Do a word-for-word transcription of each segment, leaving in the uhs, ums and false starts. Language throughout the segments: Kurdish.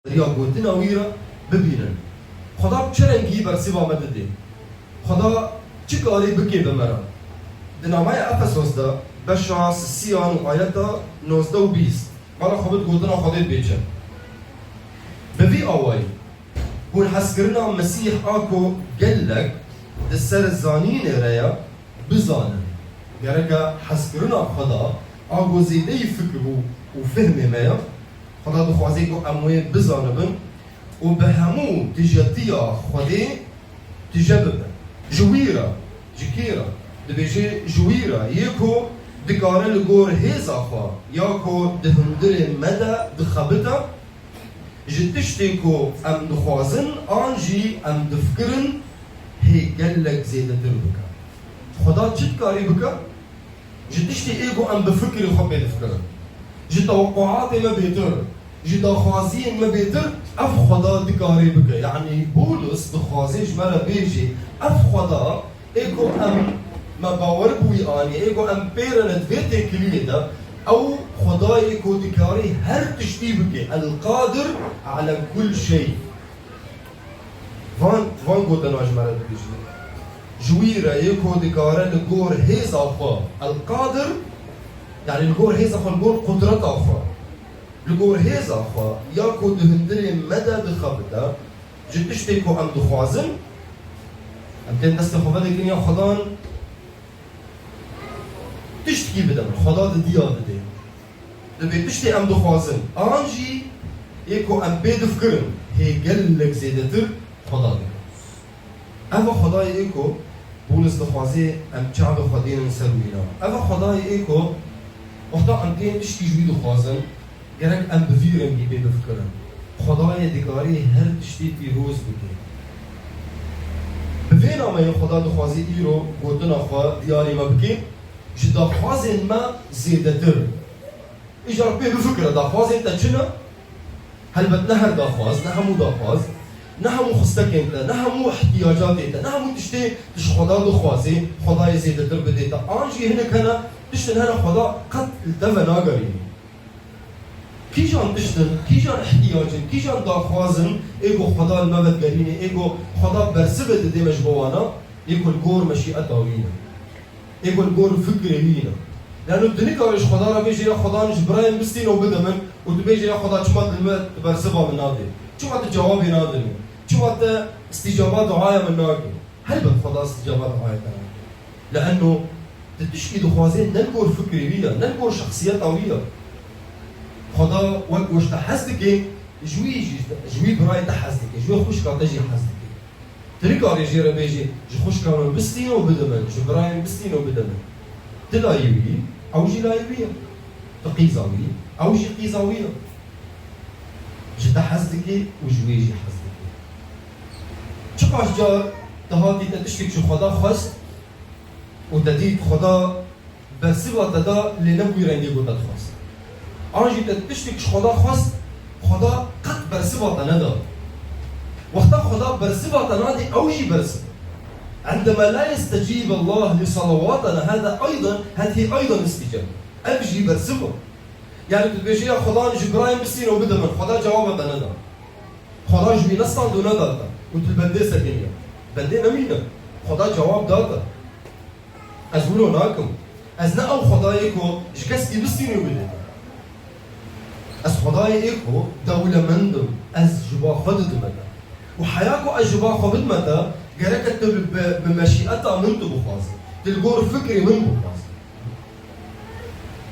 Riya gotina wî re bibînin. Xweda bi çi rengî bersiva me didê? Xweda çi karî bikê bi me re? Di nameya Efesos de beşa sisiyan û ayeta nozdeh û bîst, bala xwe bid gotina Xwedê dibêje. Bi vî awayî, hûn hezkirina Mesîh a ku gelek di ser zanînê re ye, bizanin. Gereke hezkirina Xweda a ku zêdeyî fikr û, û fihmê me ye, Xweda dixwaze ku em wê bizanibin û bi hemû tijetiya Xwedê tije bibin. Ji wî re, ji kê re? Dibêje, ji wî re yê ku dikare li gor hêza xwe ya ku di hundirê me de dixebite, ji tiştê ku em dixwazin an jî em difikirin hê gelek zêdetir bike. Xweda çi dikarî bike? Ji tiştê ê ku em bi fikrê xwe pê difikirin, ji tewqeatê me bêtir, ji daxwaziyên me bêtir, ev Xweda dikarê bike. Yanî Pawlos dixwaze ji me re bêjê, ev Xweda ê ku em, me bawer bi wî anî, ê ku em pê re ne di vê têkiliyê de, ew Xwedayê ku dikarê her tiştî bike, El Qadir ala kul şey. Van, van gotina ji me re dibêjin. Ji wî re yê ku dikare li gor hêza xwe, El Qadir, yanî li gor hêza xwe, li gor qudreta xwe, li gor hêza xwe, ya ku di hundirê me de dixebite, ji tiştê ku em dixwazin, em tên destê xwe vedikin ya Xwedan, tiştkî bide min, Xweda didiya didê. Dibê tiştê em dixwazin, an jî ê ku em pê difikirin, hê gelek zêdetir Xweda dike. Ev e Xwedayê ê ku Pawlos dixwazê em çavê xwe dênin ser wîna. Ev e Xwedayê ê ku wexta em tên tiştkî ji wî dixwazin, gerek em bi vî rengî pê bifikirin. Xwedayê dikarî her tiştî pîroz bike. Bi vê nameyê Xweda dixwazê îro gotina xwe diyarî me bike, ji daxwazên me zêdetir. Îcar pê bifikire, daxwazên te çi ne? Helbet ne her daxwaz, ne hemû daxwaz, ne hemû xistekên te, ne hemû ihtiyacatê te, ne hemû tiştê tu ji Xweda dixwazê, Xwedayê zêdetir bidê te. An jî hinek hene, tiştin hene Xweda qet li te venagerîne. Kîjan tiştin, kîjan ihtiyacin, kîjan daxwazin ê ku Xweda li me vedigerîne, ê ku Xweda bersivê didê me ji bo wana, ê ku li gor meşîeta wî ne. Ê ku li gor fikrê wî ne. Lano tu nikarî ji Xweda re bêjî, ya Xweda, ji birayê min bistîne û bide min û tu bêjî, ya Xweda, çima tu li me, tu bersiva min nadê? Çima tu cewabê nadê min? Çima tu îstîcaba duaya min nakî? Helbet Xweda îstîcaba duaya te nake. Lano tu tişkî dixwazê ne li gor fikrê wî ye, ne li gor şexsiyeta wî ye. Xweda wek ku ji te hez dike, ji wî jî, ji wî birayê te hez dike, ji wê xwişka te jî hez dike. Tu nikarî jê re bêjî, ji xwişka min bistîne û bide min, ji birayê min bistîne û bide min. Tu layê wî yî, ew jî layê wî ye. Tu qîza wî yî, ew jî qîza wî ye. Ji te hez dike û ji wê jî hez dike. Çiqas car tu hatî te tiştek ji Xweda xwest û te dît Xweda bersiva te da, lê ne bi wî rengê ku te dixwest. An jî te tiştek ji Xweda xwest, Xweda qet bersiva te neda. Wexta Xweda bersiva te nadê, ew jî bersiv e. عندما لا يستجيب الله لصلواتنا، هذا أيضا، هذه أيضا استجابة. Ev jî bersiv e. Yani tu dibêjî, ya Xweda, ji birayê min bistîne û bide min. Xweda cewaba te neda. Xweda ji wî nestand û neda te. Û tu li bendê sekiniye. Bendê nemîne. Xweda cewab da te. Ez wilo nakim. Ez ne ew Xwedayê ku ji keskî bistînî û bidê te. Ez Xwedayê ê ku dewlemend im. Ez ji ba xwe didime te. Û heya ku ez ji ba xwe bidime te, gereke tu bi, bi, bi meşîeta min tu bixwazî. Tu li gor fikrê min bixwazî.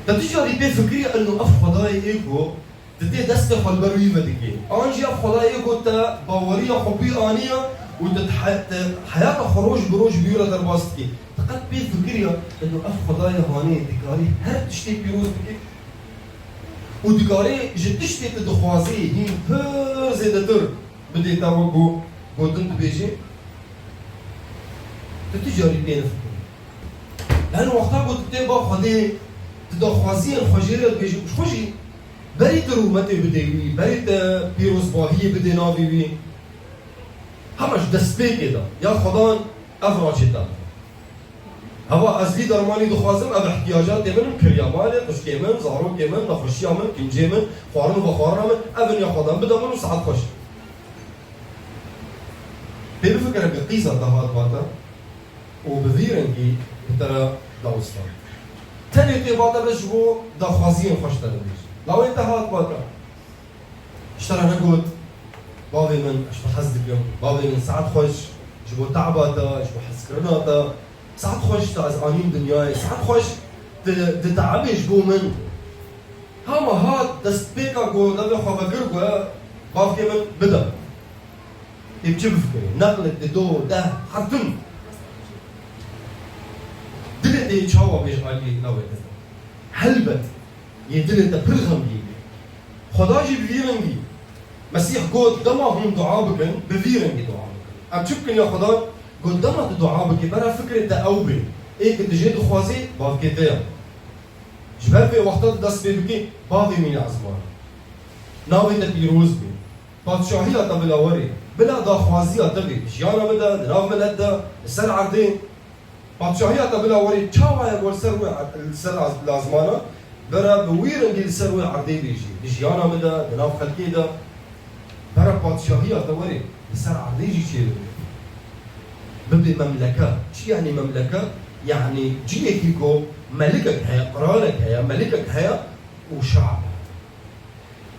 Te tu carî pê fikirî eno ev Xwedayê ê ku Tu tê destê xwe li ber wî vedikî. An jî ev Xwedayê ku te baweriya xwe pê aniye û tu he-, te heyata xwe roj bi roj bi wî re derbas dikî. Tu qet pê fikiriya, eno ev Xwedayê hanê dikarî her tiştê pîroz bike? Û dikarî ji tiştê tu dixwazî hîn pir zêdetir bidê te, wek ku gotin dibêjî? Tu tu carî pê nefikirî. Her wexta ku tu tê ba Xwedê, tu daxwaziyên xwe jê re dibêjî û ji xwe jî berî tu rûmetê bidê wî, berî te pîrozbahiyê bidê navê wî. Hema ji destpêkê de, ya Xwedan ev raçê te. Hava ez vî dermanî dixwazim, ev ihtiyacatê min in, kiriya malê, xwişkê min, zarokê min, nexweşiya min, kincê min, xwarin û vexwarina min, ev in ya Xwedan bide min û saet xweş. Pê bifikire ke qîza te hat vate û bi vî rengî bi te re dawista. Tenê tê vate bes ji bo daxwaziyên xweş te dibêje. Lawê te hat vate. Ji te re negot, bavê min, ez ji te hez dikim, bavê min saet xweş, ji bo te'ba te, ji bo hezkirina te, saet xweş te ez anîm dinyayê, saet xweş di, di te'ebê ji bo min. Hema hat destpêka ku devê xwe vekir ku bavkê min bide. Ê bi çi bifikirî? Neqlek di do, deh, her tim. Dilê te yê çawa bêj aliyê lawê te? Helbet, yê dilê te pir xemgîn bê. Xweda jî bi vî rengî. Mesîh got, dema hûn dua bikin, bi vî rengî dua bikin. Em çi bikin ya Xweda? Got, dema tu dua bikî, bera fikrê te ew bê. Ê ke tu jê dixwazî, bavkê te ye. Ji ber vê wexta tu dest pê bikî, bavê min ya ezman. Navê te pîroz bê. Padşahiya te bila werê. Bila daxwaziya te bê. Di jiyana min de, di nav milet de, li ser erdê. Padşahiya te bila werê çawa ye ku li ser wê, li ser az-, lazmana, bira bi wî rengî li ser wê erdê bêjî. Di jiyana min de, di nav xelkê de, bira padşahiya te werê, li ser erdê jî çêbibe. Bibê memleke. Çi yanî memleke? Yanî cihekî ku melikek heye, qiralek heye, melikek heye û şe'b.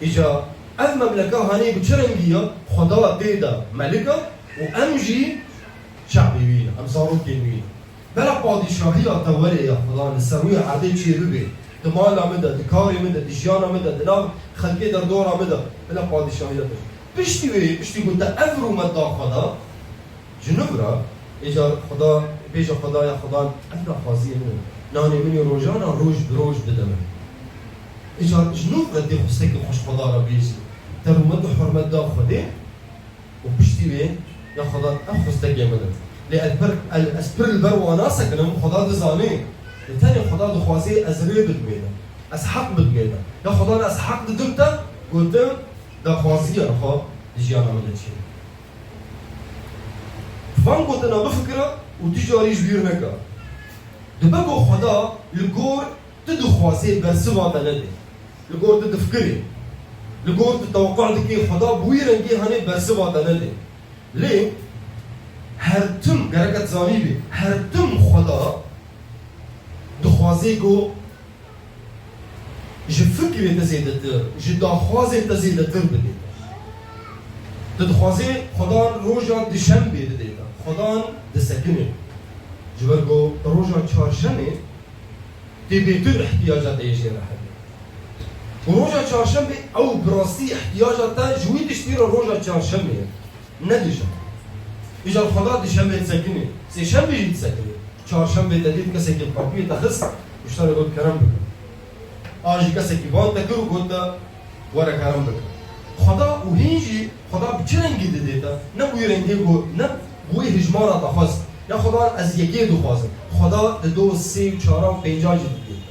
Îca ev memleke hanê bi çi rengî ya? Xweda tê de melik e û em jî şe'bê wî ne, em zarokên wî ne. Bela padîşahiya te werê ya Xweda li ser wê erdê çêbibe, di mala min de, di karê min de, di jiyana min de, di nav xelkê derdora min de, bela padîşahiya te. Piştî wê, piştî ku te ev rûmet da Xweda, Ji nû re, îcar Xweda, bêje Xwedaya Xwedan, ev daxwaziyê min e. Nanê min ê rojana roj bi roj bide min. Îcar ji nû re dê xwestekê xwe ji Xweda re bêjî. Te rûmet û hurmet da Xwedê û piştî wê ya Xwedan ev xwestekê min e. Lê ez pir, el, ez pir li ber wana sekinim, Xweda dizanê. Lê tenê Xweda dixwazê ez rê bidimênim. Ez heq bidimênim. Ya Xwedan ez heq didim te, gotim, daxwaziya xwe di jiyana min de çêbike. Van gotina bifikire û tu carî ji bîr neke. Dibe ku Xweda li gor tu dixwazê bersiva te nedê. Li gor tu difikirî. Li gor tu tewqe dikî Xweda bi wî rengî hanê bersiva te nedê. Lê her tim, gerek tu zanîbî, her tim Xweda dixwazê ku Ji fikrê te zêdetir, ji daxwazê te zêdetir bidê te. Tu dixwazê Xwedan roja dişembê didê te. Xwedan disekine. Ji ber ku roja çarşemê tê bêtir ihtiyaca te yê jê re hebe. Û roja çarşemê ew bi rastî ihtiyaca te ji wî tiştî re roja çarşemê ye. Ne dişemê. Îcar Xweda dişemê disekine. Sêşemê jî disekine. Çarşemê te dît kesekî qapiyê te xist û ji te re got kerem bike. A jî kesekî van te kir û got te were kerem bike. Xweda û hîn jî Xweda bi çi rengî didê te? Ne bi wî rengê ku, ne bi wî hijmara te xwest. Ya Xweda ez yekê dixwazim. Xweda di do, sê û çara û pênca jî didê te.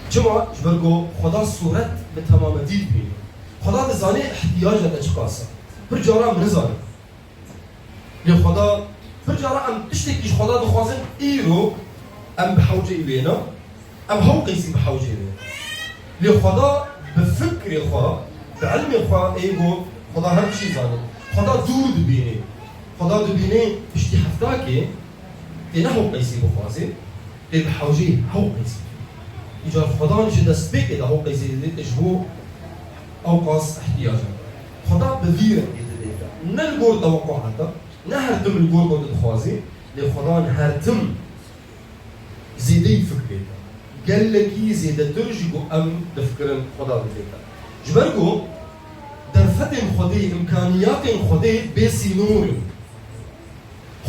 Çima? Ji ber ku Xweda sûret bi temametî dibîne. Xweda dizane ihtiyaca te çiqas e. Pir caran em nizanin. Lê Xweda, pir caran em tiştekî ji Xweda dixwazin, îro em bi hewceyî wê ne, em hewqeysî bi hewceyî wê ne. Lê Xweda bi fikrê xwe, bi ilmê xwe ê ku Xweda her tiştî zane. Xweda dûr dibîne. Xweda dibîne piştî heftakê tê ne hewqeysî bixwaze. Tê bi hewceyî hewqeysî. Îcar Xwedan ji destpêkê de hewqeysî didê te ji bo ewqas ihtiyaca. Xweda bi vî rengî didê te. Ne li gor teweqûa te, ne her tim li gor ku tu dixwazî, lê Xwedan her tim zêdeyî fikrê te. Gelekî zêdetir ji ku em difikirin Xweda didê te. Ji ber ku derfetên Xwedê, îmkaniyatên Xwedê bê sînor in.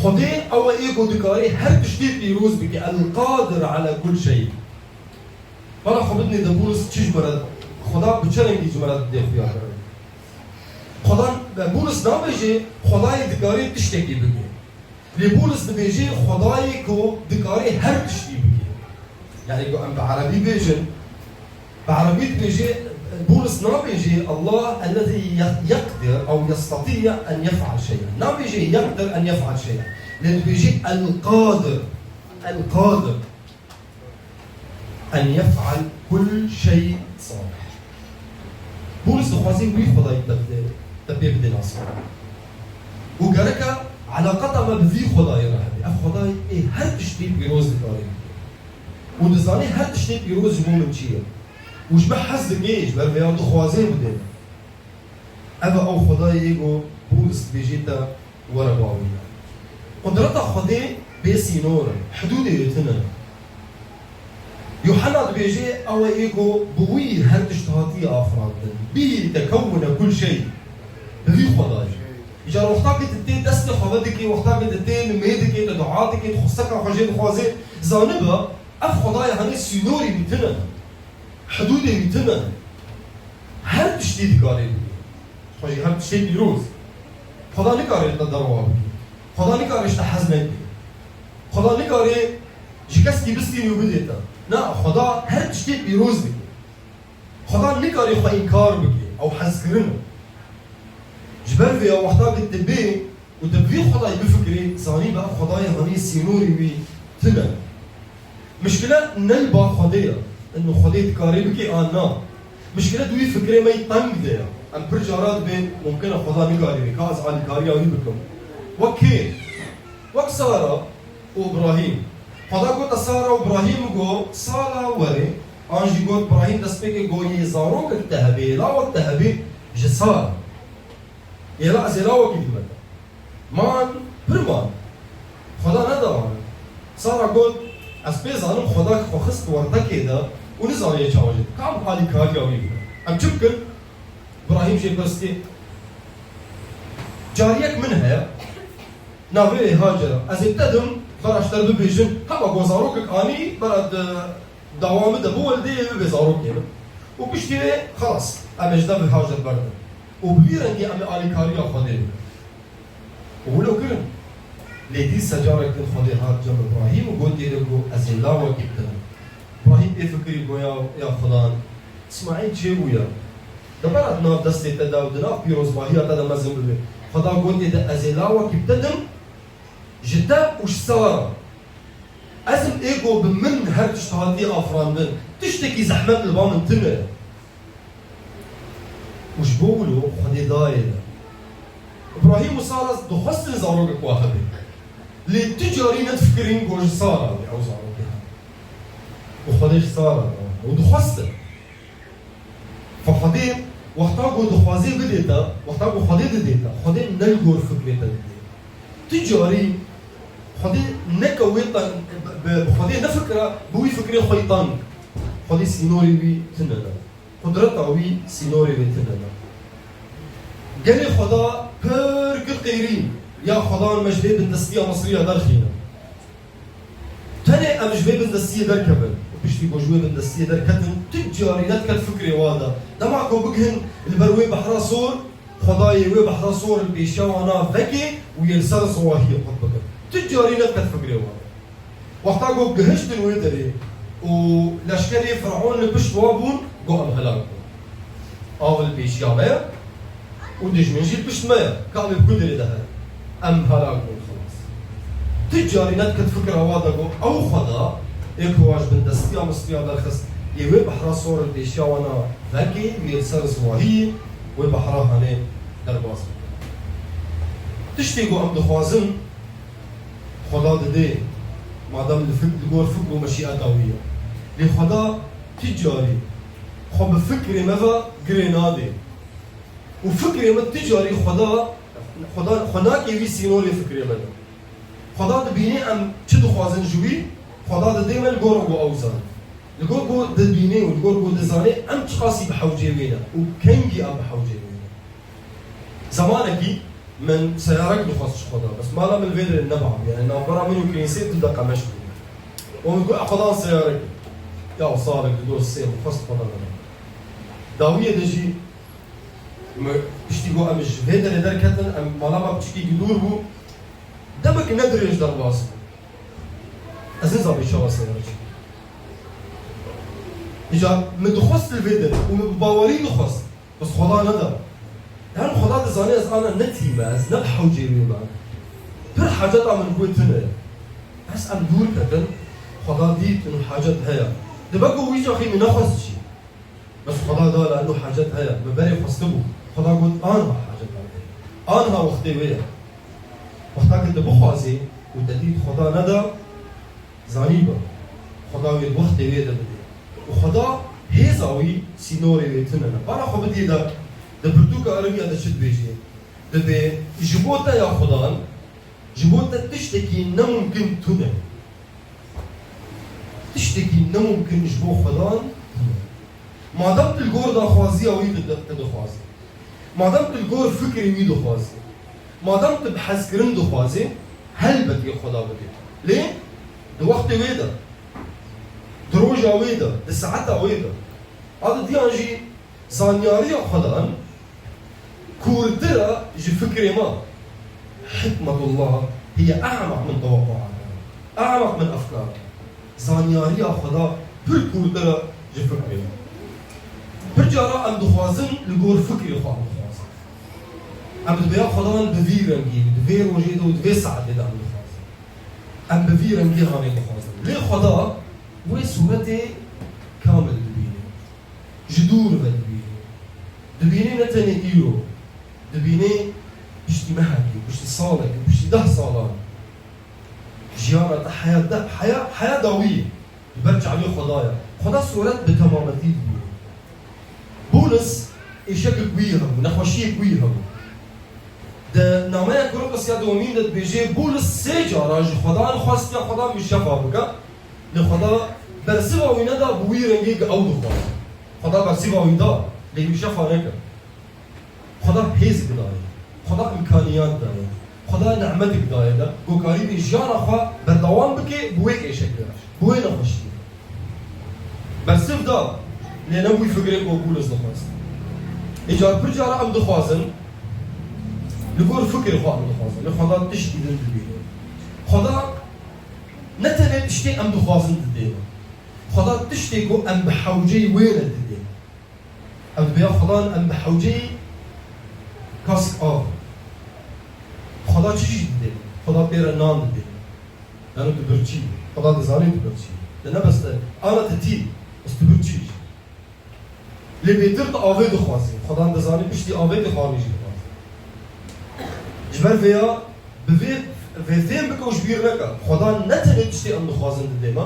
Xwedê ew e ê ku dikarê her tiştê pîroz bike, El-Qadir ala kul şey. Bala xwe bidinê de Bulus çi ji me re, Xweda bi çi rengî ji me re didê xuya kirin? Xwedan, Bulus nabêje Xwedayê dikarê tiştekî bike. Lê Bulus dibêje Xwedayê ku dikarê her tiştî bike. Yani ku em bi erebî bêjin, bi erebî dibêje, Bulus nabêjê Allah ellezî ye-, yeqdir ew yesteti'u en yef'al şey'en. Nabêjê yeqdir en yef'al şey'en. Lê dibêjê el-qadir. El-qadir. En yef'al kul şey salih. Bulus dixwazê wî Xwedayî te bide, te pê bidê nas. Û gereke elaqeta me bi vî Xwedayê re hebe. Ev Xwedayê ê her tiştê pîroz dikarê bike. Û dizanê her tiştê pîroz ji bo min çi ye. Û ji me hez dike, ji ber vêya dixwazê bidê. Ev e ew Xwedayê ê ku Bulus dibêjê te were bawîne. Qudreta Xwedê bê sînor e, hidûdê wê tune ne. Yuhanna dibêje, ew e ê ku bi wî her tişt hatiye afirandin. Bihî tekewwine kul şey. Bi vî Xwedayê. Îcar wexta ku tu tê destê xwe vedikê, wexta ku tu tê nimê dikê, tu dua dikê, tu xwesteka xwe jê dixwazê, zanibe, ev Xwedayê henê sînorî wî tune ne. Hidûdê wî tune ne. Her tiştî dikarê bike. Xwe jî her tiştê pîroz. Xweda nikare ji te derwa bike. Xweda nikare ji te hez neke. Xweda nikare ji keskî bistîne û bidê te. Na, Xweda her tiştê pîroz dike. Xweda nikare xwe înkar bike. Ew hezkirin e. Ji ber vê ya wexta ku tu bê û tu bi vî Xwedayî bifikirî, zanî be ev Xwedayê hanî sînorî wî tune. Mişkile ne li ba Xwedê ye. Ino Xwedê dikare bike an na. Mişkile di wî fikrê me yî teng de ye. Em pir cara dibê mumkin e Xweda nikarî bike, ka ez alîkariya wî bikim. Wek kê? Wek Sara û Ibrahîm. Xweda gote Sara û Ibrahîm got, sala werê, an jî got Ibrahîm destpêkê got yê zarokek te hebê, yê lawek te hebê ji Sara. Yê la ez ê lawekî dime te. Man, pir man. Xweda neda wan. Sara got, ez pê zanim Xweda xwe xist wertekê de û nizaniye çawa jê dike. Ka em alîkariya wî bikin. Em çi bikin? Ibrahîm jê pirs kir. Cariyek min heye. Navê wê Hacer e. Ez ê te dim, bera ji te re bibêjin, hema ku zarokek anî, bera di dawa min de biwelidê, yê bibe zarokê min. Û piştî wê, xelas, em ê ji devê Hacer berdin. Û bi vî rengî em ê alîkariya Xwedê bikin. Û wilo kirin. Lê dîsa carek din Xwedê hat cem Ibrahîm û gotiyê de ku ez ê lawekî bi te dim. Ibrahîm pê fikirî got ya, ya Xudan, Îsmaîl çêbûya. Di bera di nav destê te de û di nav pîrozbahiya te de mezin bibe. Xuda gotiyê de ez ê lawekî bi te dim, ji te û ji Sara. Ez im ê ku bi min her tişt hatiye afirandin. Tiştekî zehmet li ba min tune. Û ji bo wilo Xwedê dayê de. Îbrahîm û Sara dixwestin zarokek wa hebe. Lê tu carî nedifikirîn ku ji Sara wê ew zarokê hebe. Û Xwedê ji Sara re û dixwestin. Fe Xwedê wexta ku dixwazê bidê te, wexta ku Xwedê didê te, Xwedê ne li gor fikrê te didê. Tu carî Xwedê neke wê te, bi, bi Xwedê nefikira, bi wî fikrê xwe yî teng. Xwedê sînorê wî tune ne. Qudreta wî sînorê wê tune ne. Gelê Xweda pir kir qêrî, ya Xweda me ji vê bindestiya Misriya derxîne. Tenê em ji vê bindestiyê derkevin û piştî ku ji wê bindestiyê derketin, tu carî nediket fikrê wan de. Dema ku bigihin li ber wê behra sor, Xwedayê wê behra sor li pêşiya wan a vekê û yê li ser ziwahiyê qut bikin. Tu carî nediket fikrê wan de. Wexta ku gihiştin wê derê û leşkerê Firavon li pişt wan bûn, got, em helak bûn. Av li pêşiya me ye û dijmin jî li pişt me ye. Ka em ê bi ku derê de herin? Em helak bûn, xelas. Tu carî nediket fikra wan de got, ew Xweda ê ku wan ji bindestiya Misriya derxist, ê wê behra sor li pêşiya wan a vekê û yê li ser ziwahiyê wê behra hanê derbas bike. Tiştê ku em dixwazin, Xweda didê, madem li fik-, li gor fikr û meşîeta wî ye. Lê Xweda tu carî xwe bi fikrê me ve girê nadê. Û fikrê me tu carî Xweda, Xweda, xwe nake wî sînorê fikrê me de. Xweda dibîne em çi dixwazin ji wî, Xweda didê me li gor ku ew zane. Li gor ku dibîne û li gor ku dizane em çiqasî bi hewcê wê ne û kengî em bi hewcê wê ne. Zemanekî min seyarek dixwest ji xwe de, bes mala min li vê derê nebabû, yani navbera min û kilînsê du deqe meş bû. Û min got, "Xwedan seyarek." Ya salek, du doz sê min xwest xwe de nebabû. Dawiyê de jî min piştî got, em ji vê derê derketin, em mala me piçikî dûr bû. Demek ne dirêj derbas bû. Ez nizam çawa seyarek çêkir. Îcar min dixwest li vê de û min bi bawerî dixwest. Bes Xweda neda. Yanî Xweda dizane ez ana ne tî me, ez ne bi hewcê wê me. Pir haceta min wê tune. Bes em dûr ketin, Xweda dît û hacet heye. Dibe ku wî caxî min nexwest jî. Bes Xweda da la eno hacet heye, min berê xwestibû. Xweda got, anha hacet heye. Anha wextê wê ye. Wexta ku tu bixwazî û te dît Xweda neda, zanî be. Xweda wê wextê wê de bidê. Û Xweda hêza wî sînorê wê tune ne. Bala xwe bidî de, di pirtûka Erebiya de çi dibêjê? Dibê, ji bo te ya Xwedan, ji bo te tiştekî nemumkin tune. Tiştekî nemumkin ji bo Xwedan tune. Madem tu li gor daxwaziya wî tu, tu dixwazî, madem tu li gor fikrê wî dixwazî, madem tu bi hezkirin dixwazî, helbet yê Xweda bidê. Lê di wextê wê de, di roja wê de, di saeta wê de, a didiyan jî zanyariya Xwedan kûrtir e ji fikrê me. Hikmetullah hiye e'meq min teweqquatena, e'meq min efkarena. Zanyariya Xweda pir kûrtir e ji fikrê me. Pir cara em dixwazin li gor fikrê xwe em dixwazin. Em dibe ya Xwedan bi vî rengî, di vê rojê de û di vê saetê de em dixwazin. Em bi vî rengî hanê dixwazin. Lê Xweda wê sûretê kamil dibîne. Ji dûr ve dibîne. Dibîne ne tenê îro. Dibîne piştî mehekê, piştî salekê, piştî deh salan. Jiyana te heya de, heya, heya dawî ye. Li ber çavê Xweda ye. Xweda sûret bi temametî dibîne. Bûlis êşekek wî hebû, nexweşiyek wî hebû. Di nameya Korintos ya dewemîn de dibêje, Bûlis sê cara ji Xwedan xwestiya Xwedan wî şefa bike. Lê Xweda bersiva wî neda bi wî rengê ku ew dixwest. Xweda bersiva wî da, lê wî şefa nekir. Xweda hêzek daye. Xweda îmkaniyat daye. Xweda nimetek daye de, ku karî bê jiyana xwe berdewam bike bi wê êşekê re, bi wê nexweşiyê. Bersiv da, lê ne wî fikrê ku Bûlis dixwest. Îcar pir cara em dixwazin, li gor fikrê xwe em dixwazin. Lê Xweda tiştî din dibîne. Xweda ne tenê tiştê em dixwazin didê me. Xweda tiştê ku em bi hewceyî wê re didê me. Ev dibe ya Xwedan em bi hewceyî kask av. Xweda çi jî didê? Xweda pê re nan didê. Yanî tu birçî. Xweda dizanî tu birçî. Lê ne bes te. Ana te tî. Bes tu birçî jî. Lê bêtir tu avê dixwazî. Xwedan dizanî piştî avê tu xanî jî dixwazî. Ji ber vêya bi vê, vê fêm bike û ji bîr neke. Xwedan ne tenê tiştê em dixwazin didê me.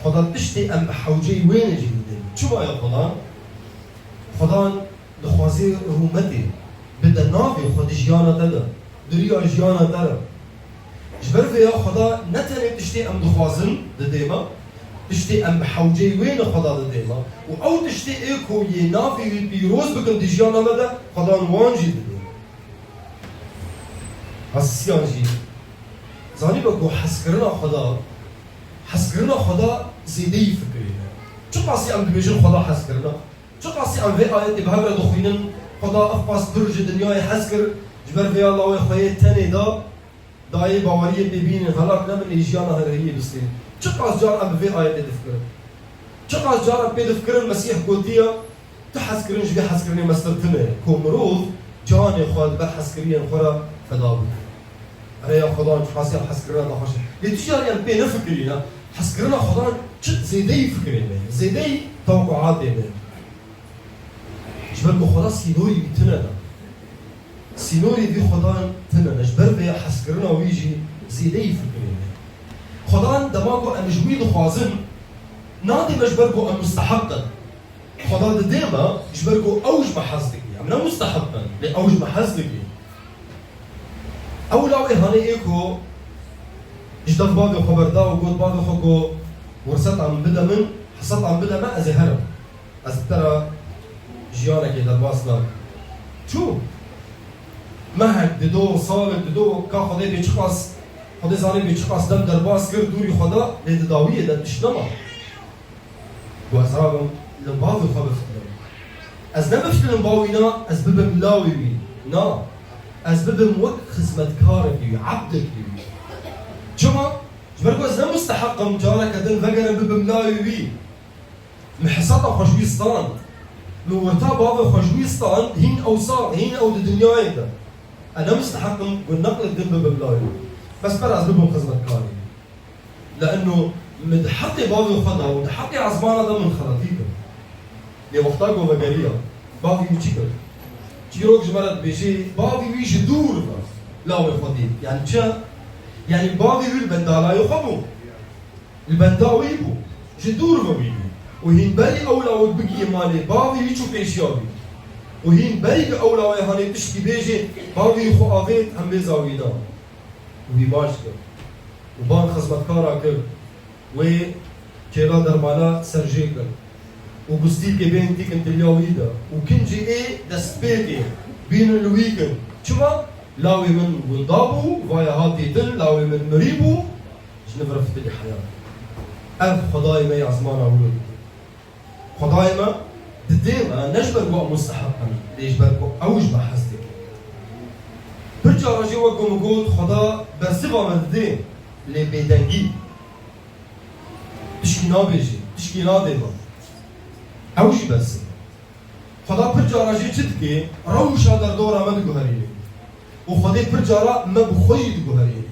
Xwedan tiştê em bi hewceyî wê ne jî didê me. Çima ye Xwedan? Xwedan dixwazê rûmetê bide navê xwe di jiyana te de, di riya jiyana te de. Ji ber vêya Xweda ne tenê tiştê em dixwazin didê me, tiştê em bi hewceyî wê ne Xweda didê me û ew tiştê ê ku yê navê wî pîroz bikin di jiyana me de Xwedan wan jî didê me. Hesisiyan jî zanîbe ku hezkirina Xweda, hezkirina Xweda zêdeyî fikrê ye. Çiqasî em dibêjin Xweda hezkirina? Çiqasî em vê ayetê bi hev re dixwînin, Xweda ev qas pir ji dinyayê hez kir, ji ber vêya lawê xwe yê tenê da, dayê baweriyê pê bînin, helak nebin ê jiyana herheyî bistînin. Çiqas car em bi vê ayetê difikirin? Çiqas car em pê difikirin Mesîh gotiye, tu hezkirin ji vê hezkirinê mestir tune, ku mirov canê xwe di ber hezkiriyên xwe re feda bike. Rêya Xwedan çiqasî em hezkirina daxweş e. Lê tu carî em pê nefikirîne, hezkirina Xwedan çi zêdeyî fikrê me ye, zêdeyî tewqeatê me ye. Ji ber ku Xweda sînorî wî tune ne. Sînorê vî Xwedan tune ne. Ji ber vê hezkirina wî jî zêdeyî fikrê me ye. Xwedan dema ku em ji wî dixwazin, nadê me ji ber ku em musteheq in. Xweda didê me, ji ber ku ew ji me hez dikî. Em ne musteheq in, lê ew ji me hez dikî. Ew lawê hanê ê ku ji dev bavê xwe berda û got, bavê xwe ku, wirseta min bide min, heseta min bide me, ez ê herim. Ez bi te re jiyanekê derbas nakim. Çû. Mehek dido, salek dido, ka Xwedê bê çiqas, Xwedê zanê bê çiqas dem derbas kir, dûrî xwe da, lê di dawiyê de tişt nema. Ku ez rabim li bavê xwe bifitinim. Ez nebifitinim bavî na, ez bibim lawê wî. Na. Ez bibim wek xizmetkarekî wî, ebdekî wî. Çima? Ji ber ku ez ne musteheq im careke din vegerim bibim lawê wî. Min hesata xwe ji wî stand. Min wirta bavê xwe ji wî stand, hîn ew sax, hîn ew di dinyayê de. Ez ne misteheq im ku neqlek din bibim lawê. Bes ber ez bibim xizmetkarê. Le'enno min di heqê bavê xwe de û di heqê ezmana de min xeletî kir. Lê wexta ku vegeriya, bavê wî çi kir? Çîrok ji me re dibêje, bavê wî ji dûr ve lawê xwe dît. Yani çi? Yani bavê wî li bendalayê xwe bû. Li benda wî bû. Ji dûr ve wî dît. Û hîn berî ew lawê bigihê malê, bavê wî çû pêşiya wî. Û hîn berî ku ew lawê hanê tiştî bêjê, bavê wî xwe avêt hembêza wî da. Û wî maç kir. Û ban xizmetkara kir. Wê kêla dermana ser jê kir. Û gustîkê bên tîkin diliya wî de. Û kincî ê destpêkê bînin li wî kin. Çima? Lawê min winda bû, vaya hatî din, lawê min mirî bû, ji nivir fitilî heyat. Ev Xwedayê me ya zimana wilo dike. Xwedayê me didê me, ne ji ber ku em musteheq in, lê ji ber ku ew ji me hez dike. Pir cara jî wek ku min got, Xweda bersiva me didê, lê bêdengî. Tişkî nabêjê, tişkî nadê me. Ew jî bersiv e. Xweda pir cara jê çi dike? Rewşa derdora me diguherîne. Û Xwedê pir cara me bi xwe jî diguherîne.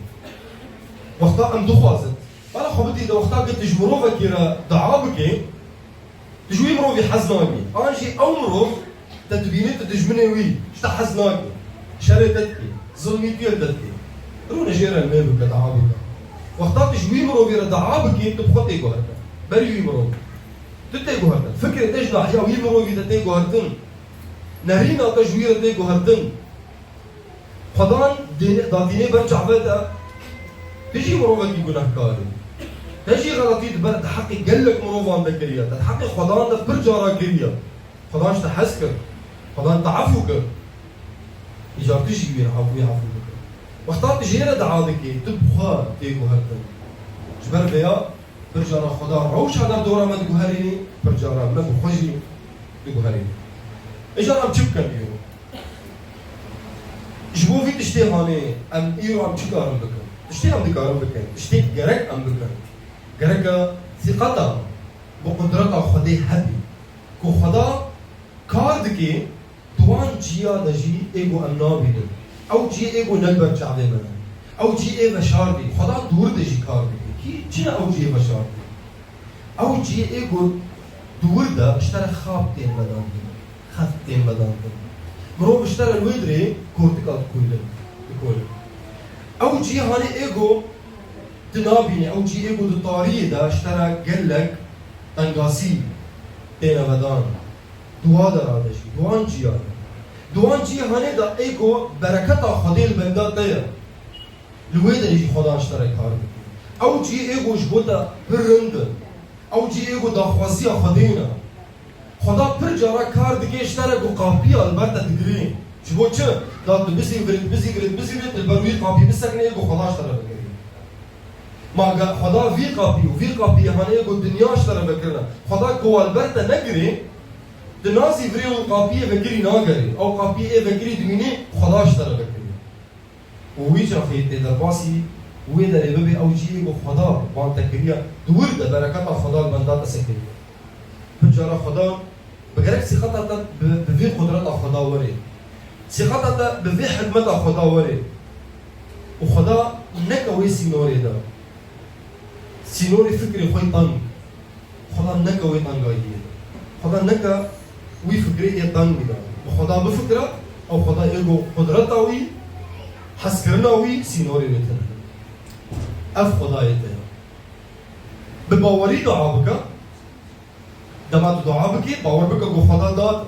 Wexta em dixwazin, bala xwe bidî de wexta ku tu ji mirovekî re dua bikê, tu ji wî mirovî hez nakî. An jî ew mirov te dibîne tu dijminê wî, ji te hez nake. Şerê te dike, zilmî tu yê te dike. Rûne jê re lê bike, dua bike. Wexta tu ji wî mirovî re dua bikî, tu bi xwe tê guhertin. Berî wî mirovî. Tu tê guhertin. Fikrê te ji nahiya wî mirovî de tê guhertin. Nerîna te ji wî re tê guhertin. Xwedan dê-, datînê ber çavê te. Tu jî mirovekî gunehkar î. Te jî xeletî di ber, di heqê gelek mirovan de kiriye. Te di heqê Xwedan de pir cara kiriye. Xwedan ji te hez kir. Xwedan te efû kir. Îcar tu jî wî efû, wî efû bikir. Wexta tu jê re dua dikî, tu bi xwe tê guhertin. Ji ber vêya pir cara Xweda rewşa derdora me diguherînî, pir cara me bi xwe jî diguherînî. Îcar em çi bikin îro? Ji bo vî tiştê hanê em îro em çi karin bikin? Tiştê em dikarin bikin, tiştê gerek em bikin. Gereke sîqeta bi qudreta Xwedê hebî. Ku Xweda kar dike, di wan ciya de jî ê ku em nabînin. Ew ciyê ê ku ne li ber çavê me ne. Ew ciyê ê veşartî. Xweda dûr de jî kar dike. Kî, çi ne ew ciyê veşartî? Ew ciyê ê ku dûr de ji te re xab tên vedandin. Xeft tên vedandin. Mirov ji te re li wê dirê kortika dikolin. Dikolin. Ew ciyê hanê ê ku tu nabînî, ew ciyê ê ku di tariyê de ji te re gelek tengasî têne vedan. Di wa dera de jî, di wan ciya de. Di wan cîhanê de ê ku bereketa Xwedê li benda te ye. Li wê derê jî Xwedan ji te re kar dike. Ew cî ê ku ji bo te pir rind in. Ew cî ê ku daxwaziya Xwedê ne. Xweda pir cara kar dike ji te re ku qapiya li ber te digirê. Ji bo çi? Da tu bizîvirî, bizîvirî, bizîvirî, tu li ber wî qapî bisekinî ê ku Xweda ji te re bigirî. Ma ge Xweda vî qapî û vî qapî hanê ku dinya ji te re vekirine. Xweda ku wan ber te negirê, tu nazîvirê û qapiyê vekirî nagerê. Ew qapiyê ê vekirî dimînê Xweda ji te re vekirî. Û wî çaxê tê derbasî wê derê bibê ew ciyê ku Xweda wan te kiriye, di wir de bereketa Xweda li benda te sekiniye. Pir cara Xweda Bi gerek sîqeta te bi, bi vê qudreta Xweda were. Sîqeta te bi vê hikmeta Xweda were. Û Xweda neke wê sînorê de. Sînorê fikrê xwe teng. Xweda neke wê tengayiyê de. Xweda neke wî fikrê ê teng de. Bi Xweda bifikre, ew Xweda ê ku qudreta wî, hezkirina wî, sînorê wê tune. Ev Xwedayê te ye. Bi bawerî dua bike. Dema tu dua bikî, bawer bike ku Xweda date.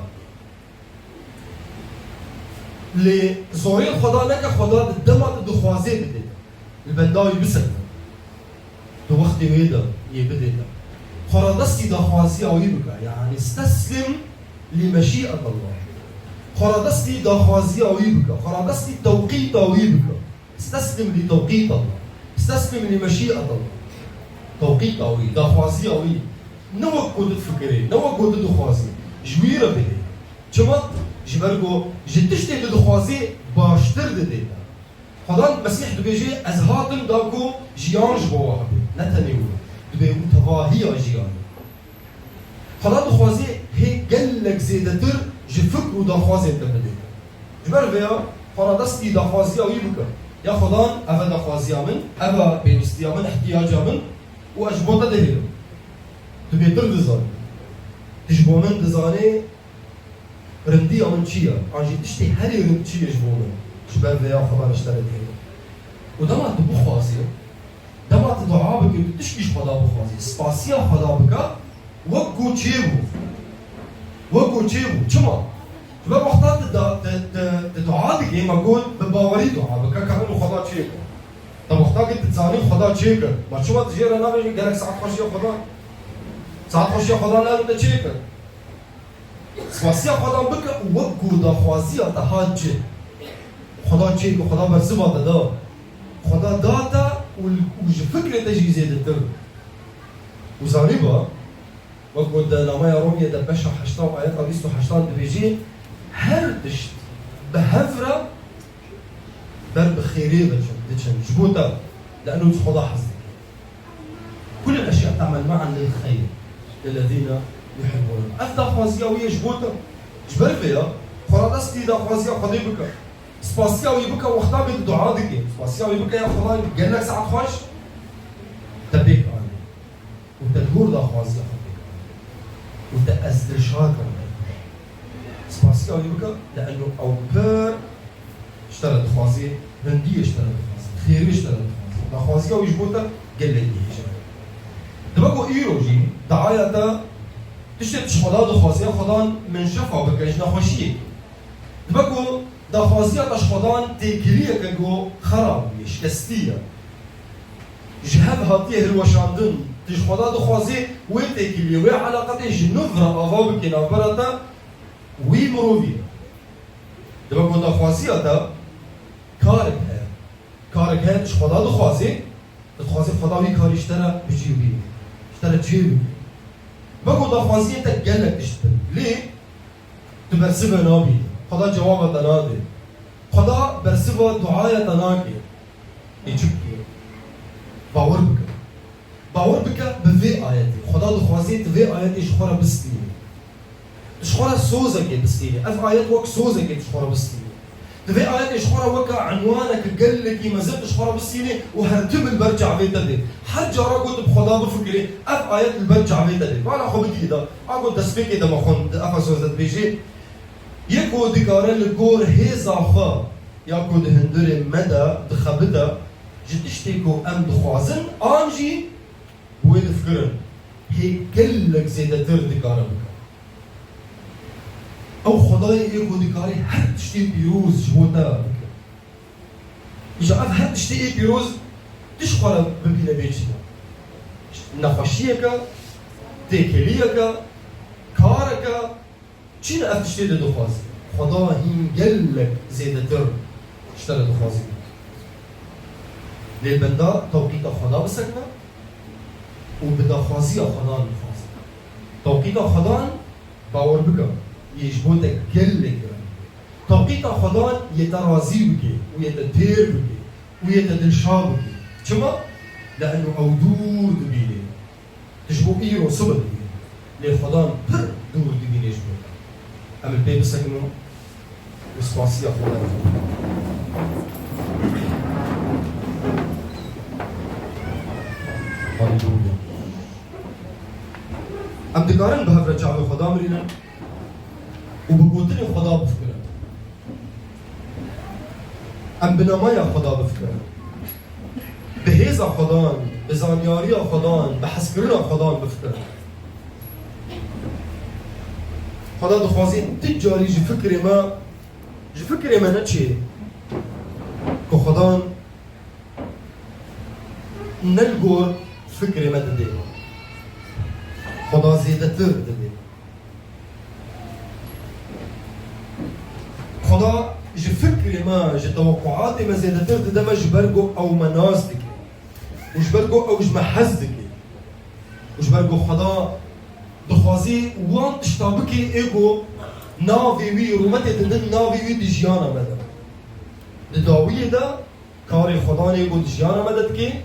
Lê zorê Xweda neke, Xweda di dema tu dixwazê bidê te. Li benda wî bisekine. Di wextê wê de yê bidê te. Xweradestî daxwaziya wî bike. Yani steslim li meşîetallah. Xweradestî daxwaziya wî bike. Xweradestî tewqîta wî bike. Steslim li tewqît Allah. Steslim li meşîet Allah. Tewqîta wî, daxwaziya wî. Ne wek ku tu difikirî, ne wek ku tu dixwazî. Ji wî re bidê. Çima? Ji ber ku ji tiştê tu dixwazî baştir didê te. Xweda Mesîh dibêje, ez hatim da ku jiyan ji bo we hebe. Ne tenê wilo. Dibê wî tevahiya jiyanê. Xweda dixwazê hê gelek zêdetir ji fikr û daxwazên te bidê. Ji ber vêya, xwe radestî daxwaziya wî bike. Ya Xwedan, ev e daxwaziya min, ev e pêwistiya min, ihtiyaca min û ez ji bo te dihêlim. Tu bêtir dizanî. Tu ji bo min dizanî rindiya min çi ye? An jî tiştê herî rind çi ye ji bo min? Ji ber vêya Xwedan ji te re dihêlim. Û dema tu bixwazî, dema tu dua bikî, tu tişkî ji Xweda bixwazî. Spasiya Xweda bike, wek ku çêbû. Wek ku çêbû. Çima? Ji ber wexta tu da, tu, tu, tu dua dikî, me got, bi bawerî dua bike, ka min û Xweda çêbû. Te wexta ki tu dizanî Xweda çêkir. Ma çima tu jê re nabêjî, gelek saet xweşiya Xweda? Saet xweşiya Xweda ne te çêkir. Spasiya Xwedan bike û wek ku daxwaziya te hat cih. Xweda çêkir, Xweda bersiva te da. Xweda da te û, û ji fikrê te jî zêdetir. Û zanîba, wek ku di namaya Romiyê de beşa heşta û ayeta bîst û heştan dibêjî, her tişt bi hev re ber bi xêrê ve çin, diçin. Ji bo te, li eno Xweda hez dike. كل الأشياء تعمل معا للخير للذين يحبون الله. Ev daxwaziya wî ye ji bo te. Ji ber vê ya, xwe radestî daxwaziya Xwedê bike. Spasiya wî bike wexta ku tu dua dikî. Spasiya wî bike ya Xwedayê gelek saet xweş te pêk anî. Û te li gor daxwaziya xwe pêk anî. Û te ez dilşad im. Spasiya wî bike, li eno ew pir ji te re dixwazê, rindiyê ji te re dixwazê, xêrê ji te re dixwazê. Daxwaziya wî ji bo te gelekî hêj e. Dibe ku îro jî diaya te tiştê tu ji Xweda dixwazê, Xwedan min şefa bike ji nexweşiyekê. Dibe ku daxwaziya te ji Xwedan têkiliyeke ku xerab bûye, şikestî ye. Ji hev hatiye hilweşandin, tu ji Xweda dixwazê wê têkiliyê, wê eleqetê ji nû re ava bikê navbera te wî mirovî. Dibe ku daxwaziya te karek heye. Karek heye tu ji Xweda dixwazê, tu dixwazê Xweda wî karî ji te re bi cî bîne. Ji te re cihê bike. Dibe ku daxwaziyê te gelek tişt bin. Lê tu bersiva nabî. Xweda cewaba te nade. Xweda bersiva duaya te nake. Ê çi bike? Bawer bike. Bawer bike bi vê ayetê. Xweda dixwazê tu vê ayetê ji xwe re bistînî. Tu ji xwe re sozekê bistînî. Ev ayet wek sozekê tu ji xwe re bistînî. Tu vê ayetê ji xwe re weke enwaneke gelekî mezin tu ji xwe re bistînî û her tim li ber çavê te dê. Her cara ku tu bi Xweda bifikirî, ev ayet li ber çavê te dê. Bala xwe bidî da. A ku destpêkê de me xwend, di Efesos de dibêjê, Yê ku dikare li gor hêza xwe ya ku di hundirê me de dixebite, ji tiştê ku em dixwazin an jî bi wê difikirin, hê gelek zêdetir dikare bike. Ew Xwedayê yê ku dikare her tiştê pîroz ji bo te bike. Îja ev her tiştê yê pîroz tu ji xwe re bibîne bê çi ye. Nexweşiyeke, têkiliyeke, kareke, Çi ne ev tiştê de dixwazî? Xweda hîn gelek zêdetir ji te re dixwazî. Lê benda tewqîta Xweda bisekine û bi daxwaziya Xwedan bixwaze. Tewqîta Xwedan, bawer bike, yê ji bo te gelek giran. Tewqîta Xwedan yê te razî bike û yê te têr bike û yê te dilşa bike. Çima? Le'eno ew dûr dibîne. Tu ji bo îro sibir dibînî. Lê Xwedan pir dûr dibînê ji bo te. Em ê pê bisekinin û spasiya Xwedayê bikin. Haleluya. Em dikarin bi hev re çavê Xweda mirînin û bi gotinê Xweda bifikirin. Em bi namaya Xweda bifikirin. Bi hêza Xwedan, bi zanyariya Xwedan, bi hezkirina Xwedan bifikirin. Xweda dixwazî tu carî ji fikrê me, ji fikrê me neçê ku Xwedan ne li gor fikrê me didê. Xweda zêdetir didê. Xweda ji fikrê me, ji tewekuatê me zêdetir dide me, ji ber ku ew me nas dike û ji ber ku ew ji me hez dike û ji ber ku Xweda dixwazî wan tişta bike ê ku navê wî, rûmetê didin navê wî di jiyana me de. Di dawiyê de karê Xwedanê ku di jiyana me de dike,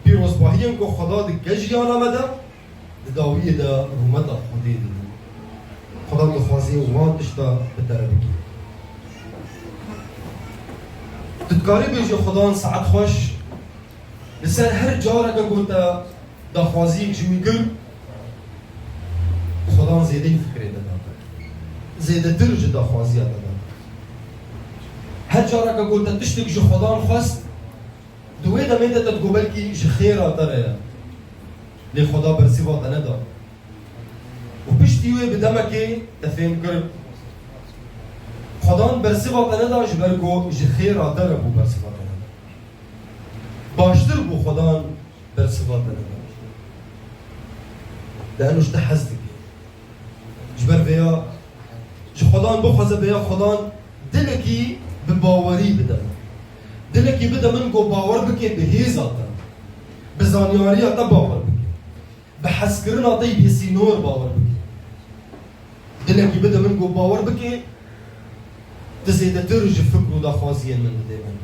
pîrozbahiyên ku Xweda dike jiyana me de, Di dawiyê de rûmeta Xwedê didin. Xudan dixwaze wan tişta bi te re bike. Tu dikarî bêjî Xudan saet xweş, li ser her careke ku te daxwaziyek ji wî kir, Xudan zêdeyî fikrê te da te. Zêdetir ji daxwaziya te da te. Her careke ku te tiştek ji Xudan xwest, di wê demê de te digot belkî ji xêra te re ye. Lê Xuda bersiva te neda. Û piştî wê bi demekê te fêm kir, Xudan bersiva te neda ji ber ku ji xêra te re bû bersiva te neda. Baştir bû Xudan bersiva te neda. Lê eno ji te hez dike. Ji ber vêya ji Xudan bixwaze, vêya Xudan dilekî bi bawerî bide min. Dilekî bide min ku bawer bike bi hêza te. Bi zanyariya te bawer bike. Bi hezkirina te yî bêsînor bawer bike. Dilekî bide min ku bawer bike, tu zêdetir ji fikr û daxwaziyên min didê min.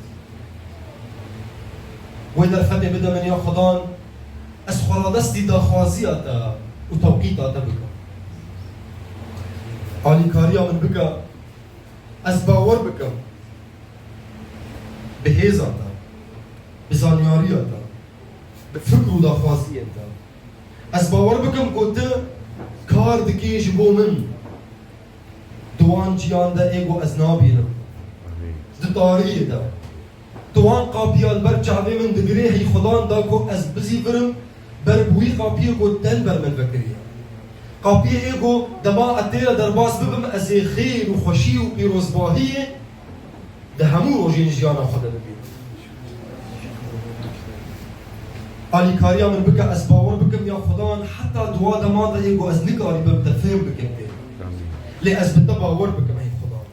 Wê derfetê bide min ya Xudan, ez xwe radestî daxwaziya te û tewqîta te bikim. Alîkariya min bike, ez bawer bikim bi hêza te, bi zanyariya te, bi fikr û daxwaziyên te. Ez bawer bikim ku tu kar dikî ji bo min. Di wan ciyan de ê ku ez nabînim. Di tariyê de. Tu wan qapiya li ber çavê min digirê, hey Xudan da ku ez bizîvirim ber bi wî qapiyê ku te li ber min vekiriye. Qapiyê ê ku dema ez tê re derbas bibim, ez ê xêr û xweşî û pîrozbahiyê di hemû rojên jiyana xwe de bibînim. Alîkariya min bike, ez bawer bikim ya Xudan, heta di wa dema de ê ku ez nikarîbim te fêm bikim tê. Lê ez bi te bawer bikim, hey Xudan.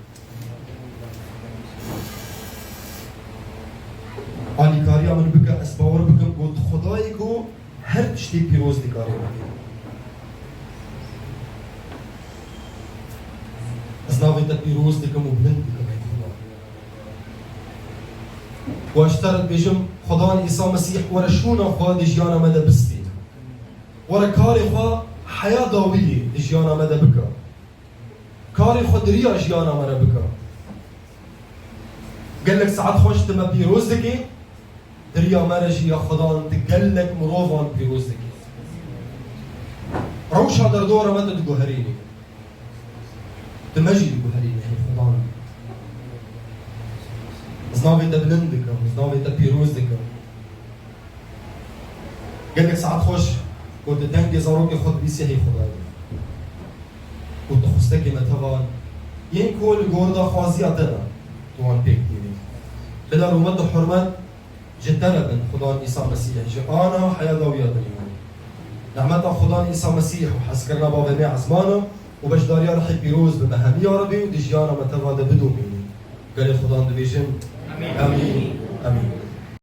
Alîkariya min bike, ez bawer bikim ku tu Xwedayê ku her tiştê pîroz dikarî bike. Ez navê te pîroz dikim û bilind dikim, ey Xuda. Û ez ji te re dibêjim, Xudan Îsa Mesîh were şûna xwe di jiyana me de bistîne. Were karê xwe heya dawiyê di jiyana me de bike. Karê xwe di riya jiyana me re bike. Gelek saet xweş tu me pîroz dikî, di riya me re jî ya Xudan tu gelek mirovan pîroz dikî. Rewşa derdora me tu diguherînî. Tu me jî diguherînî, hey Xudan. Ez navê te bilind dikim, ez navê te pîroz dikim. Gelek saet xweş ku tu dengê zarokê xwe dibîsî, hey Xwedayê. Û tu xwestekê me tevan yên ku li gor daxwaziya te ne, tu wan pêk tînî. Bila rûmet û hurmet ji te re bin, Xudan Îsa Mesîh, ji ana heya dawiya dinyayê. Nehmeta Xudan Îsa Mesîh û hezkirina Bavê me ezmana û beşdariya Rihê Pîroz bi me hemî ya Rebî û di jiyana me teva de bidomîne. Gelê Xudan dibêjin, Amîn. Amîn. Amîn.